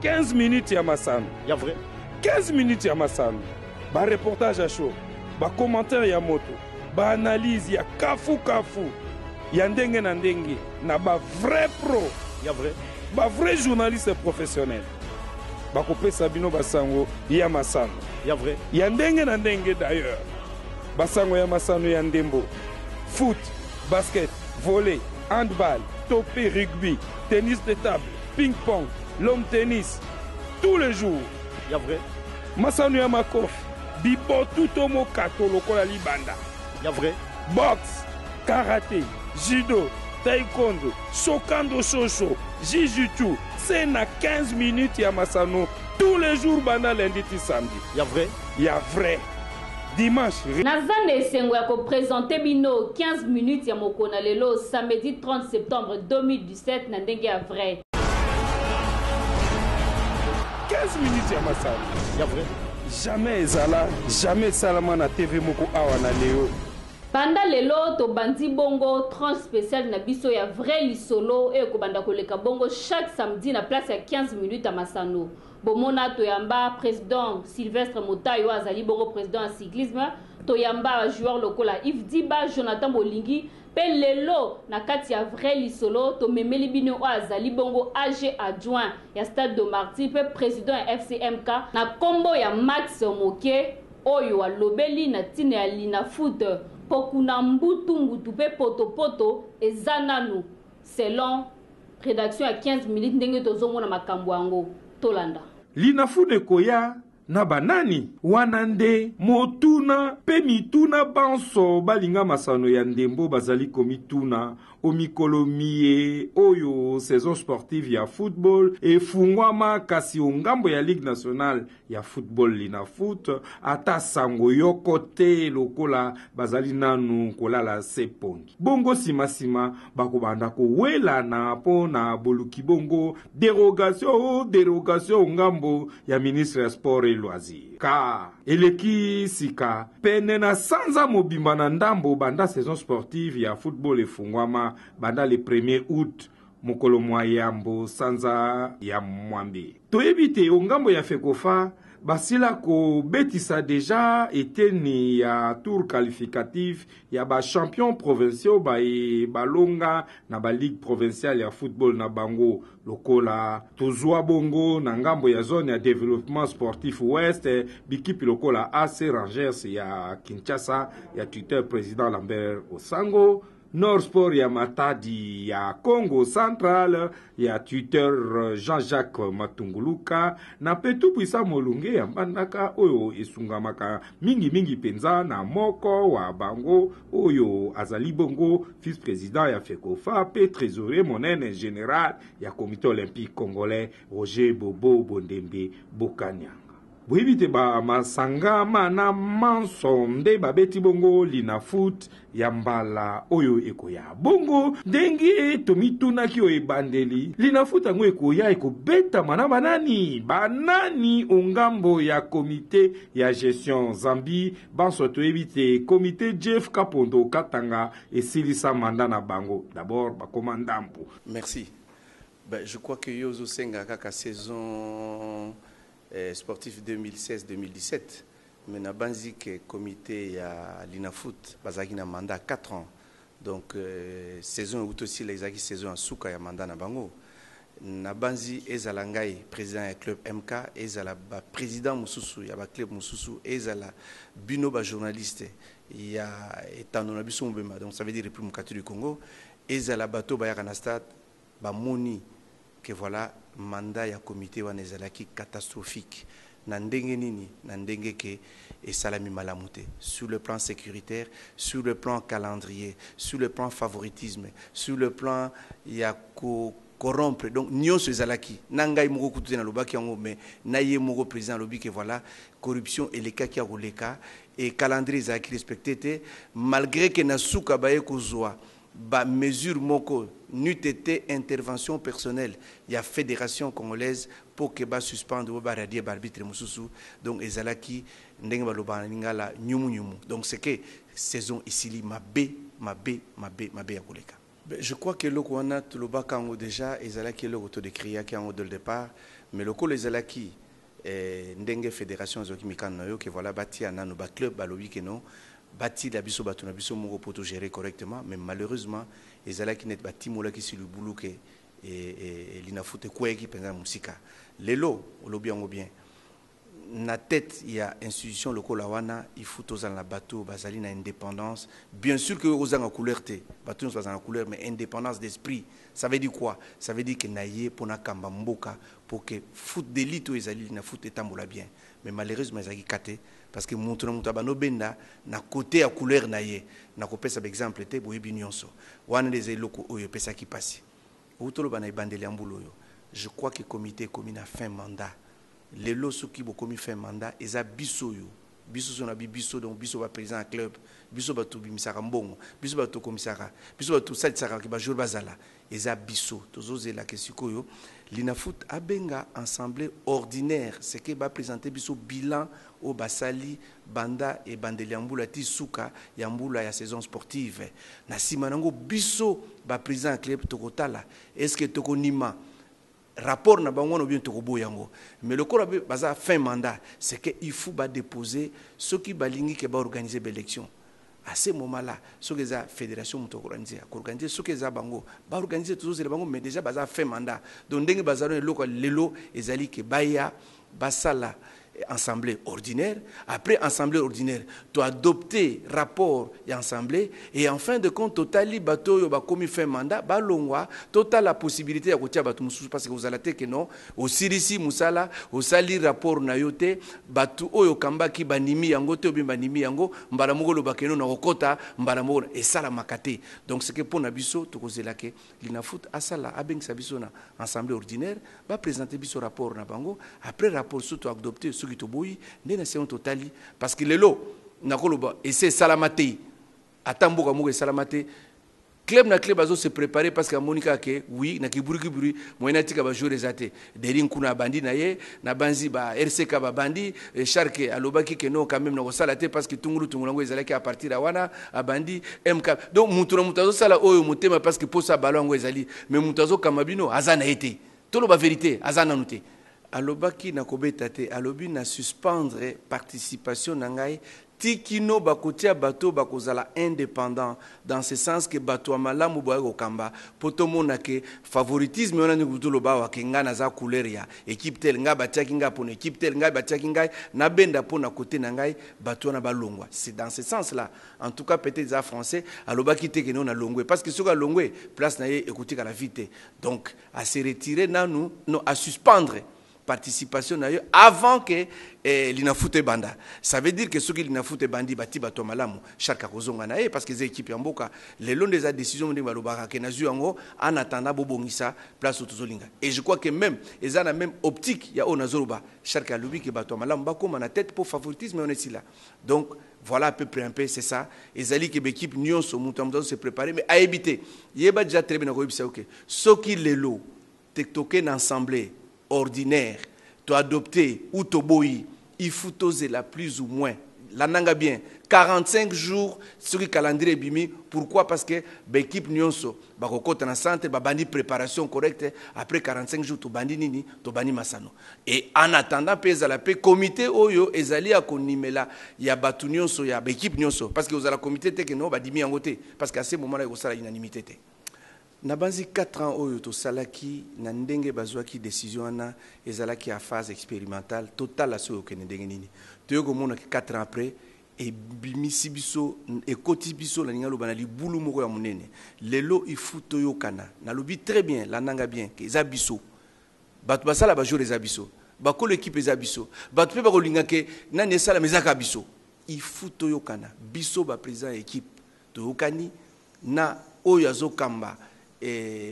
15 minutes ya masano. Ya vrai. 15 minutes ya masano. Ba reportage ya chaud, ba commentaire ya moto, ba analyse ya kafu kafu ya ndenge na ndenge na ba vrai pro. Ya vrai. Ba vrai journaliste professionnel. Bakopesa bino basango ya masano. Ya vrai. Ya ndenge na ndenge d'ailleurs. Basango ya masano ya ndembo, foot, basket, volley, handball, topé rugby, tennis de table, ping-pong, l'homme tennis, tous les jours. Ya vrai. Masano ya makofi, bibotu to mokato lokola libanda. Ya vrai. Boxe, karaté, judo, taekwondo, sokando shosho, jiu-jitsu, c'est na 15 minutes ya masano tous les jours banda lundi ti samedi. Ya vrai. Ya vrai. Dimanche. Naza na esengo ya kopresente bino 15 minutes ya mokolo na lelo samedi 30 septembre 2017 na ndenge ya vrai. 15 minutes ya masano. Ya vrai. Jamais ezala, jamais esalama na TV moko awa na Leo. Banda lelo tobandi bongo tranche spéciale na biso ya vrai lisolo oyo ekobanda koleka bongo chaque samedi na place ya 15 minutes ya masano. Bomona toyamba président Sylvestre Motayo oyo azali bongo président ya cyclisme, toyamba joueur lokola Yves Diba, Jonathan Bolingi, mpe lelo na kati ya vrai lisolo tomemeli bino oyo azali bongo AG adjoint ya Stade de Martyrs mpe président ya FCMK na kombo ya Max Moke, oyo alobeli na ntina ya Linafoot mpo kuna mbutu mbutu mpe potopoto eza nanu selon rédaction ya 15 minutes ndenge tozomona makambo yango. Tolanda. Linafoot ekoya na banani wana nde motuna pe mituna banso balinga masano ya ndembo bazali komituna o mikolo miye oyo saison sportive ya football efungwama, kasi o ngambo ya Ligue nationale ya football Linafoot ata sango yoko te, lokola bazali nanu kolala se pongi. Bongo nsima-nsima bakobanda kowelana mpo na boluki bongo dérogation dérogation ngambo ya ministre ya sport et loisir. Ka eleki sika pene na sanza mobimba na ndambo banda saison sportive ya football efungwama banda le 1er août, mokolo mwa yambo sanza ya mwambe. Toyebi te o ngambo ya FECOFA basila kobetisa deja eteni ya tour qualificatif ya bachampion provinciaux baye balonga na baligue provinciale ya football na bango, lokola tozwa bongo na ngambo ya zone ya développement sportif ouest bikipi lokola AC Rangers ya Kinshasa ya tuteur président Lambert Osango, Nord Sport ya Matadi ya Congo Central ya tuteur Jean-Jacques Matunguluka, na mpe tupwisa molunge ya Mbandaka oyo esungamaka mingimingi mpenza na moko wa bango oyo azali bongo vice-président ya FECOFA mpe trésorier monene général ya Comité olympique congolais, Roger Bobo Bondembe Bokanyanga. Boyebi te bamasanga mana manso nde babeti bongo Linafoot ya mbala oyo ekoya. Bongo ndenge tomitunaki oyo ebandeli, Linafoot yango ekoya ekobetama na banani banani o ngambo ya komite ya gestion? Zambi banso toyebi te komite Jeff Kapondo Katanga esilisa mandat na bango, d'abord bakoma ndambo. Merci. Ben, je crois que yo ozosenga kaka saison sportif 2016-2017, mais nabanzi ke comité ya Linafoot bazalaki na mandat 4 ans, donc saison euti osila ezalaki saison ya suka ya mandat na bango. Nabanzi ezala ngai président ya club MK, ezala baprésident mosusu ya baclub mosusu, ezala bino bajournaliste ya etando na biso mobimba, donc ça veut dire République démocratique du Congo, ezala bato bayaka na stade, bamoni que voilà, mandat ya comité wana ezalaki catastrophique. Na ndenge nini? Na ndenge ke esalami malamu te sur le plan sécuritaire, sur le plan calendrier, sur le plan favoritisme, sur le plan ya ko corrompre. Donc nyonso ezalaki na ngai moko kutu te nalobaki yango, mais na ye moko président alobi ke voilà, corruption elekaki ya koleka et calendrier ezalaki respecté te, malgré ke na suka baye kozwa ba mesure moko n'eût été intervention personnelle ya Fédération congolaise pour que basuspendre bo baradier baarbitre mosusu. Donc ezalaki ndenge balobaka na lingala nyumunyumu. Donc c'est que saison esili mabe mabe mabe mabe ya koleka. Je crois que eloko wana tolobaka yango déjà, ezalaki eloko todécriaki yango dès le départ, mais lokola ezalaki ndenge fédération ezwaki mikano na yo ke voilà, batia nano baclub, balobi ke non, batila biso bato na biso moko po togérer correctement. Mais malheureusement ezalaki neti batimolaki si libulu ke Linafoot ekweyaki mpenza na mosika. Lelo olobi yango bien, na tête ya institution lokola wana, il faut tozala na bato bazali na indépendance. Bien sûr que ozanga couleur te, bato nyonso bazala na couleur, mais indépendance d'esprit, ça veut dire quoi? Ça veut dire que na ye mpona kamba mboka pour que foot d'élite oyo ezali na foot etambola bien. Mais malheureusement ezalaki ka te, parce que moto na moto abanda obenda na côté ya couleur na ye. Nakopesa baexemple te, boyebi nyonso wana. Nde eza eloko oyo epesaki mpasi. Outoloba na ebandeli ya mbula oyo, je crois que comité ekomi na fin mandat. Lelo soki bokomi fin mandat, eza biso oyo, biso so na bi biso, donc biso baprésident ya club, biso bato tobimisaka mbongo, biso bato tokomisaka, biso bato tosalisaka ke bajoueur bazala, eza biso tozozelaka. Sikoyo Linafoot abenga assemblée ordinaire, c'est que baprésente biso bilan oyo basali banda ebandeli ya mbula ti suka ya mbula ya saison sportive. Na nsima nango, biso baprésident ya club tokotala est ce que tokonima rapport na bango wana bien, tokoboya yango. Mais lokola baza fin mandat, c'est que il faut badéposer soki balingi ke baorganiser baélection. À ce moment là, soki eza fédération moto akoorganiser, akoorganiser. Soki eza bango baorganiser, tozozela bango. Mais déjà baza fin mandat, donc ndenge baza no, eloko lelo ezali ke baya basala assemblée ordinaire. Après assemblée ordinaire, toadopter rapport ya assemblée et en fin de compte totali bato oyo bakomi fin mandat balongwa, totala possibilité ya kotia bato mosusu, parce que ozala te ke non, osilisi mosala, osali rapport na yo te, bato oyo okambaki bandimi yango te, obi bandimi yango mbala moko, olobaka eno na kokɔta mbala moko, esalamaka te. Donc c'est que mpo na biso tokozela ke Linafoot asala, abengisa biso na assemblée ordinaire, baprésente biso rapport na bango. Après rapport, so toadopte, soki toboyi, nde na séance totali. Parce que lelo nakoloba ese esalama te, ata mboka moko esalama te. Club na club azo se préparer, parce que amoni kaka ke oui, na kiburikiburi moyen atika bajoueur eza te. Dering kuna abandi na ye na banzi ba RCK babandi, Sharke alobaki ke non, quand même na kosala te, parce que tungulu tungulu yango ezalaki à partir ya wana abandi MK. Donc mutu na mutu azosala oyo motema, parce que posa balo yango ezali, mais mutu azokamba bino aza na ye te. Toloba vérité, aza nanu te. Alobaki na kobeta te, alobi na suspendre participation na ngai ti kino bakotia bato bakozala indépendant, dans ce sens ke bato ya malamu boya kokamba, mpo tomona ke favoritisme wana ndenge toloba awa ke ngai naza couleur ya équipe tel, ngai batiaki ngai mpona équipe tel, ngai batiaki ngai nabenda mpo na côté na ngai, bato wana balongwa. C'est dans ce sens là en tout cas. Peut-être eza français, alobaki te ke no nalongwe, parce que soki alongwe, place na ye ekotikala vide te. Donc ase retirer nanu, non, asuspendre participation na yo avant que Linafoot ebanda. Ça veut dire que soki Linafoot ebandi, bati bato malamu, Shark akozonga na ye, parce que eza équipe ya mboka. Lelo nde eza décision ndenge balobaka ke nazwi yango en attendant bobongisa place oyo tozolinga. Et je crois que même eza na même optique ya oyo nazoloba. Shark alobi ke bato ya malamu bakóma na tête mpo favoritisme wana esila. Donc voilà, à peu près un peu c'est ça. Ezali ke baéquipe nyonso, moto ya moto azo se préparer, mais ayebi te. Yeba déjà très bien, nakoyebisa yo ke soki lelo toke na assemblée ordinaire, toadopter ou toboyi, il faut tozela plus ou moins, landanga bien, 45 jours soki calendrier ebimi. Pourquoi? Parce que baéquipe nyonso bakokɔta na centre, babandi préparation correcte. Après 45 jours tobandi nini? Tobandi masano. Et en attendant mpe ezala mpe comité oyo ezali ya konimela ya bato nyonso ya baéquipe nyonso, parce que ozala comité te ke no bandimi yango te, parce que à ce moment là ekosala unanimité te. Na banzi 4 ans oyo tosalaki na ndenge bazwaki décision wana, ezalaki ya phase expérimentale. Totala soki okende ndenge nini. Toyei komonaki 4 ans après ebimisi biso, ekoti biso, nalingi aloba na libulu moko ya monene. Lelo ifu toyokana. Nalobi très bien, landanga bien ke eza biso bato basala bajoueur, eza biso bakolo équipe, eza biso bato mpe bakolinga ke nani esalama, ezaka biso. Il faut toyokana, biso baprésident ya équipe toyokani na oyo azokamba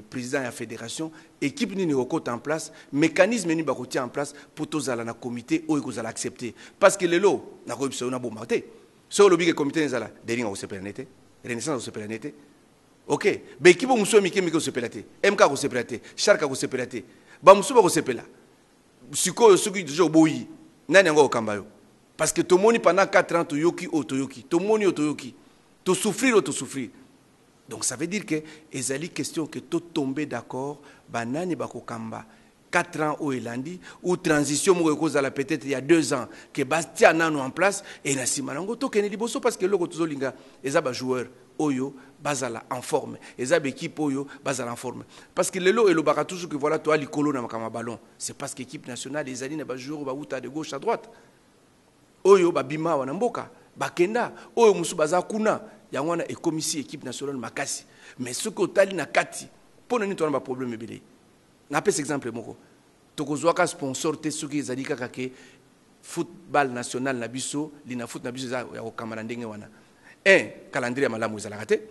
président ya fédération, équipe nini ekokota en place, mécanisme nini bakotia en place mpo tozala na comité oyo ekozala accepté. Parce que lelo nakoyebisa yo, nabomba te, soki olobi ke comité ezala, Daring akosepela ne te, Renaissance akosepela ne te, ok, baéquipe mosusu ya mike mike kosepela te, MK akosepela te, Shark akosepela te, bamosusu bakosepela. Sikoyo soki deja oboyi, nani yango akokamba yo? Parce que tomoni pendant 4 ans, toyoki oyo toyoki, tomoni oyo toyoki, tosouffrir oyo tosouffrir. Donc ça veut dire que ezali question que to tomber d'accord, banani bakokamba 4 ans oyo elandi, ou transition moko ekozala peut-être il y a 2 ans, que batia nano en place et na nsima nango tokende liboso, parce que eloko tozolinga eza bajoueur oyo bazala en forme, eza baéquipe oyo bazala en forme. Parce que lelo elobaka toujours que voilà, toa likolo na makambo ya ballon, c'est parce que équipe nationale ezali na bajoueur bauta de gauche à droite, oyo babima awa na mboka, bakenda, oyo mosusu baza kuna. Yango wana ekomisi équipe nationale makasi. Mais soki otali na kati, mpo na nini towana baproblème ebele? Napesa exemple moko: tokozwaka sponsor te soki ezali kaka ke football national na biso, Linafoot na biso, eza ya kokamba na ndenge wana. Un calendrier ya malamu ezalaka te.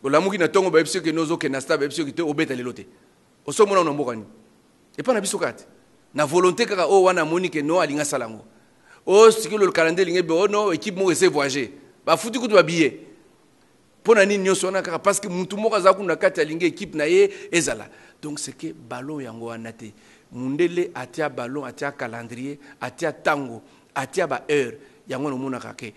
Olamuki na ntongo, bayebi soki ozokende na stade, bayebi soki te obeta lelo te. Osomona na mboka nini? Epa na biso kaka te, na volonté kaka oyo wana amoni ke no, alingi asala yango. Oyo sikoyo le calendrier elingi ebe, o no, équipe moko ese voyager, bafuti kutu babillet. Mpo na nini nyonso wana? Kaka parce que mutu moko aza kuna kati, alingi équipe na ye ezala. Donc c'est que ballon yango wana te. Mundele atia ballon, atia calendrier, atia ntango, atia baheure. Yango wana omonaka ke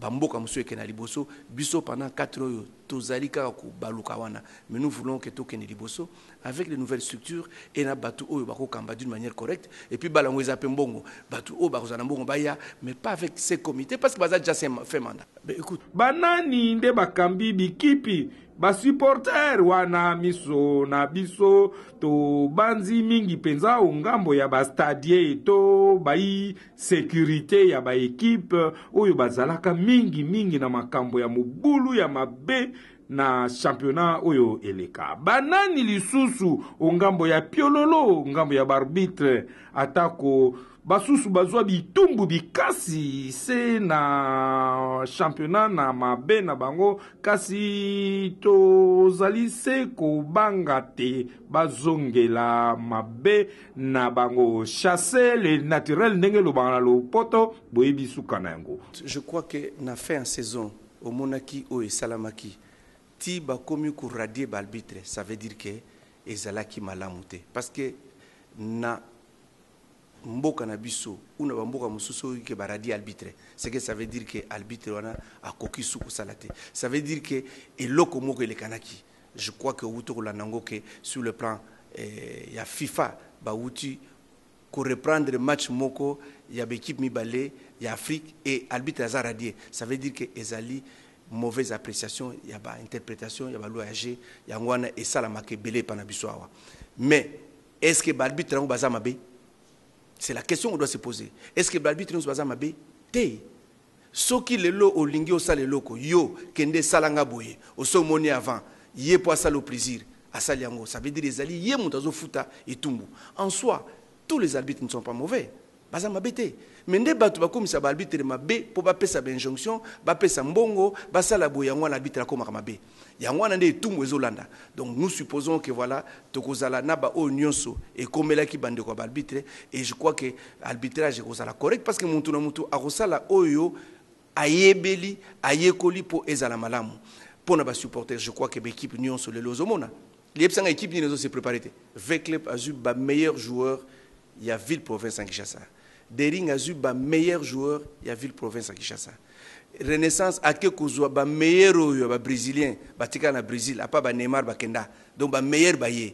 bamboka mosusu ekende na liboso. Biso pendant 4 oyo tozali kaka kobaluka wana. Mais nous voulons ke tokende liboso avec les nouvelles structures et na bato oyo bakokamba d'une manière correcte. Et puis balango eza mpe mbongo, bato oyo bakozala na mbongo baya, mais pas avec ces comités, parce que baza déjà fait mandat. Mais écoute, banani nde bakambi bikipi basupporter wana? Miso na biso tobanzi mingi mpenza o ngambo ya bastadier to bai sécurité ya baekipe oyo bazalaka mingimingi na makambo ya mobulu ya mabe na championnat oyo eleka. Banani lisusu o ngambo ya piololo, ngambo ya baarbitre, atako basusu bazwa bitumbu bikasi se na championnat na mabe na bango, kasi tozali se kobanga te bazongela mabe na bango? Chasse le naturel, ndenge elobaka na lopoto, boyebi suka na yango. Je crois que na fin ya saison omonaki oyo esalamaki ti bakomi koradier baarbitre. Ça veut dire que ezalaki malamu te, parce que na mboka na biso ou na bamboka mosusu oyo ke baradier arbitre, c'est que ça veut dire que arbitre wana akoki su kosala te. Ça veut dire que eloko moko elekanaki. Je crois que outi kolanda yango ke sur le plan ya FIFA, bauti koreprendre match moko ya baéquipe mibale ya Afrique et arbitre aza radié. Ça veut dire que ezali mauvaise appréciation ya bainterprétation ya baloi ya jeu. Yango wana esalamaka ebele epa na biso awa. Mais est ce que baarbitre yango baza mabe? C'est la question qu'on doit se poser. Est ce que baarbitre nyonso baza mabe? Te. Soki lelo olingi osala eloko, yo kende esalanga boye, oso omoni avant ye mpo asala au plaisir, asali yango, ça veut dire ezali ye moto azofuta etumbu. En soi, tous les arbitres ne sont pas mauvais, baza mabe te. Mais nde bato bakomisa baarbitre mabe mpo bapesa bainjonction, bapesa mbongo, basala boye. Yango wana arbitre akomaka mabe, yango wana nde etumbu ezolanda. Donc nous supposons que voilà, tokozala na baoyo nyonso ekomelaki bandeko ya baarbitre, et je crois que arbitrage ekozala correct, parce que mutu na mutu akosala oyo ayebeli, ayekoli mpo ezala malamu. Mpo na basupporter, je crois que baéquipe nyonso lelo ozomona, liyebisanga équipe nini ezose préparé te? V Club azwi bameilleur joueur ya ville province ya Kinshasa, Daring azwi bameilleur joueur ya ville province ya Kinshasa, Renaissance ake kozwa bameilleur oyo ya babrésilien batikala na Brésil, apa baneymar bakenda, donc bameilleur baye.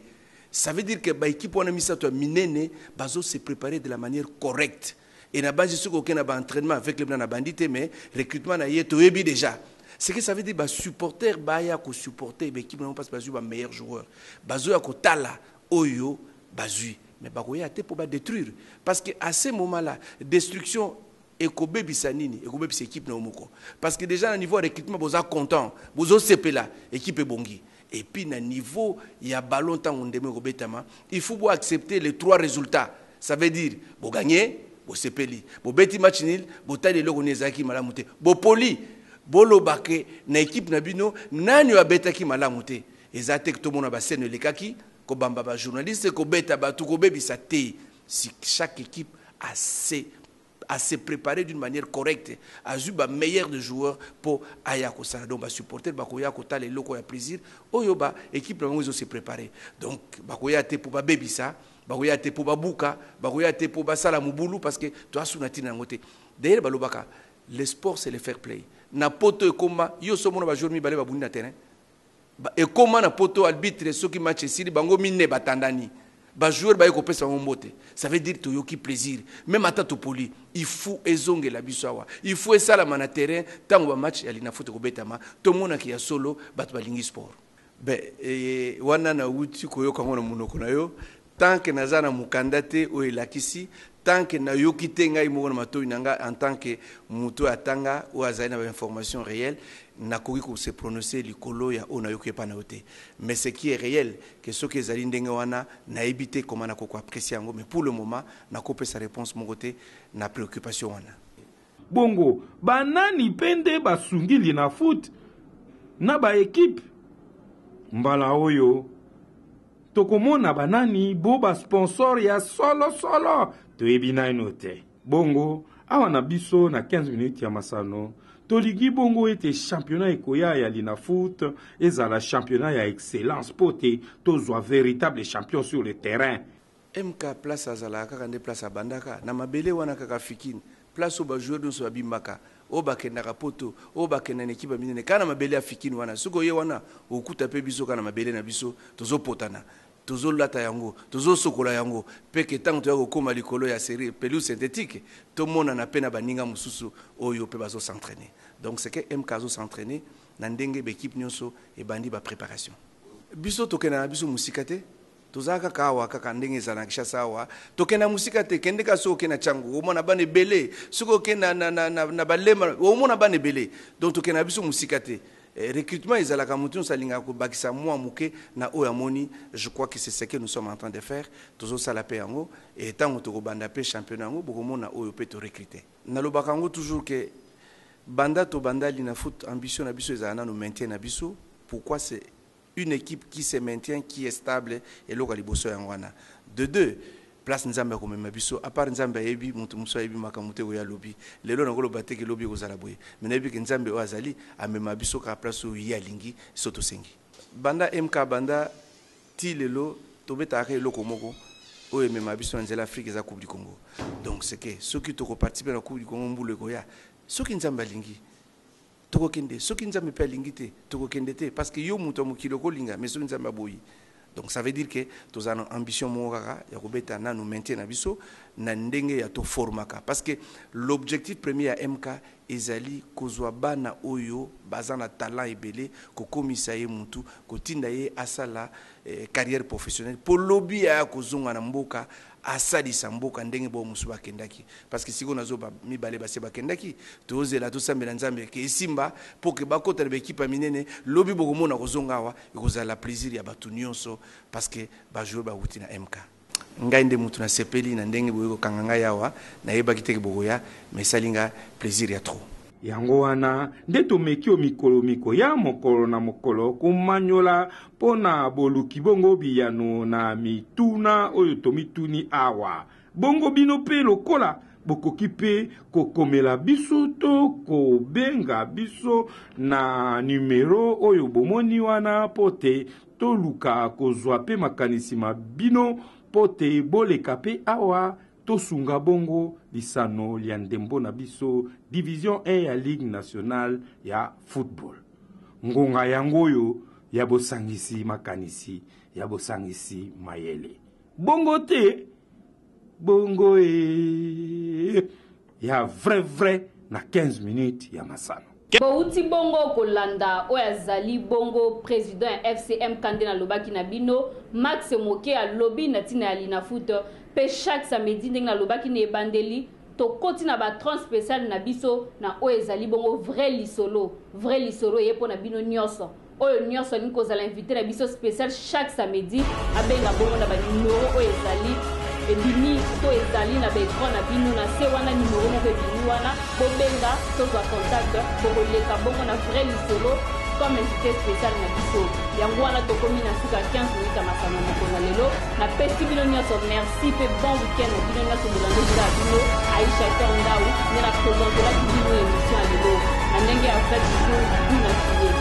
Ça veut dire que baéquipe wana misato ya minene bazo se préparer de la manière correcte. Et na base, soki okende na baentraînement avec club na bandi te, mais recrutement na ye toyebi déjà. Ce que ça veut dire, basupporter baya kosupporter baéquipe nango parce bazwi bameilleur joueur, bazoya kotala oyo bazwi, mais bakoya te mpo badétruire, parce que à ce moment là destruction ekobebisa nini? Ekobebisa équipe na yo moko, parce que déjà na niveau ya recrutement boza content, bozosepela, équipe ebongi. Et puis na niveau ya ballon, ntango ndemo ekobetama, il faut boaccepter les trois résultats. Ça veut dire bogagner, bosepeli; bobeti match nul, botali eloko nini ezalaki malamu te; bopoli, boloba ke na équipe na bino nani oyo abetaki malamu te. Eza te tomona bascène elekaki, kobamba bajournaliste, kobeta bato, kobebisa te. Si chaque équipe a se à se préparer d'une manière correcte, azwi bameilleur de joueurs mpo aya kosala, donc basupporter bakoya kotala eloko ya plaisir oyo ba équipe na bango ezose préparer. Donc bakoya te mpo babebisa, bakoya te mpo babuka, bakoya te mpo basala mobulu, parce que toasuna ntina yango te. D'ailleurs balobaka, le sport, c'est le fair play. Na poto ekoma yo so omona bajoueur mibale babundi na terrain. Ekóma na poto, arbitre soki match esili, bango mine batandani, bajoueur baye kopesa bango mbote. Ça veut dire toyoki plaisir. Même ata topoli, il faut ezongela biso awa, il faut esalama na terrain. Ntango bamatch ya Linafoot ekobetama, tomonaki ya solo bato balingi sport. Ben, wana nauti koyoka yango na monoko na yo. Tant que naza na mokanda te oyo elakisi, tant que nayoki te ngai moko na matoi na ngai, en tant que moto oyo atanga, oyo azali na bainformation réelle, nakoki kose prononcer likolo ya oyo nayoki epa na yo te. Mais ce qui est réel, que soki ezali ndenge wana, nayebi te koma nakoki koapprécier yango. Mais pour le moment, nakopesa réponse moko te na préoccupation wana. Bongo banani mpe nde basungi Linafoot na baekipe? Mbala oyo tokomona banani bo basponsor ya solosolo, toyebi naino te. Bongo awa na biso na 15 minutes ya masano, tolingi bongo ete championnat ekoya ya Linafoot ezala championnat ya excellence, mpo te tozwa véritable champion sur le terrain. MK, place azalaka kaka nde place abandaka na mabele wana kaka Fikine, place oyo bajoueur nyonso babimaka, oyo bakendaka poto, oyo bakenda na ekipe ya minene, kaka na mabele ya Fikine wana. Soki oye wana, okuta mpe biso kaka na mabele na biso, tozopotana, tozolata yango, tozosokola yango, mpe ke ntango toya kokóma likolo ya série pelouse synthétique, tomonana mpe na baninga mosusu oyo mpe bazos'entraîner. Donc c'est que MK azos'entraîner na ndenge baekipe nyonso ebandi bapréparation. Biso tokenda na biso mosika te, toza kaka awa, kaka ndenge ezala na Kinshasa awa. Tokenda mosika te. Kende kaka, soki okende na Tshangu, omona bana ebele. Soki okende na Balema, omona bana ebele. Donc tokenda na biso mosika te. Recrutement ezalaka, motu nyonso alingaka kobakisa mwa moke na oyo amoni. Je crois que c'est ce que nous sommes en train de faire. Tozosala mpe yango, e ntango tokobanda mpe championnat yango, bokomona oyo mpe torecrute. Nalobaka yango toujours ke banda tobanda Linafoot, ambition na biso ezala nano maintien na biso. Pourquoi? C'est une équipe qui se maintient, qui est stable. Eloko ya liboso yango wana. De deux, place Nzambe akomema biso, à part Nzambe ayebi, moto mosusu ayebi makambo te. Koya lobi, lelo nakoloba te ke lobi ekozala boye, mais nayebi ke Nzambe oyo azali amema biso kaka place oyo ye alingi. So tosengi, banda MK banda ti lelo, tobetaka eloko moko oyo emema biso na nzela Afrique, eza Coupe du Congo. Donc c'est que soki tokoparticipe na Coupe du Congo mbula ekoya, soki Nzambe alingi, tokokende. Soki Nzambe mpe alingi te, tokokende te, parce que yo moto ya mokili okolinga, mais soki Nzambe aboyi. Donc ça veut dire que toza na ambition moko kaka ya kobeta nanu maintien na biso na ndenge ya toformaka, parce que l'objectif premier ya MK ezali kozwa bana oyo baza na talent ebele, kokomisa ye mutu, kotinda ye asala carrière professionnelle, mpo lobi aya kozonga na mboka, asalisa mboka ndenge bao mosusu bakendaki. Parce que sikoyo nazoba mibale base bakendaki, tozela, tosambela Nzambe ke esimba mpo ke bakota na baekipe ya minene. Lobi bokomona kozonga awa, ekozala plaisir ya bato nyonso, parce que bajoueur bawuti na MK. Ngai nde mutu nasepeli na ndenge boye kokanga ngai awa. Nayebaki te ke bokoya, mais esali nga plaisir ya trop. Yango wana nde tomeki o mikolo mikoya, mokolo na mokolo, komanyola mpo na boluki bongo biyano na mituna oyo tomituni awa. Bongo bino mpe lokola bokoki mpe kokomela biso to kobenga biso na numero oyo bomoni wana, mpo te toluka kozwa mpe makanisi ma bino, mpo te boleka mpe awa, tosunga bongo lisano lya ndembo na biso, division 1 ya Ligue nationale ya football. Ngonga yango oyo ya bosangisi makanisi, ya bosangisi mayele, bongo te, bongo e ya vrai vrai na 15 minutes ya masano. Bouti bongo kolanda oyo azali bongo président ya FCM Kande. Nalobaki na bino, Max Moke alobi na ntina ya Linafoot. Mpe chaque samedi, ndenge nalobaki na ebandeli, tokoti na batranche spéciale na biso na oyo ezali bongo vrai lisolo. Vrai lisolo eye mpo na bino nyonso oyo nyonso alingi kozala invité na biso spécial chaque samedi, abenga bongo na banimero oyo ezali ebimi to ezali na baécran na bino na se wana. Nimero moko ebimi wana, bobenga, tozwa contact, bokoleka bongo na vrai lisolo comme invité spécial na biso. Yango wana tokomi na suka 15 minutes ya masano moko na lelo. Napesi bino nyonso merci mpe bon week-end na bino nyonso. Bolandi ya bino Aisha Ker Ndau nde na présentelaki bino émission ya lelo na ndenge ya vrai discours buna fiye.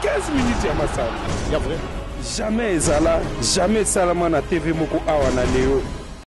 15 minutes ya masano ya vrai, jamais ezala, jamais esalama na TV moko awa na leo.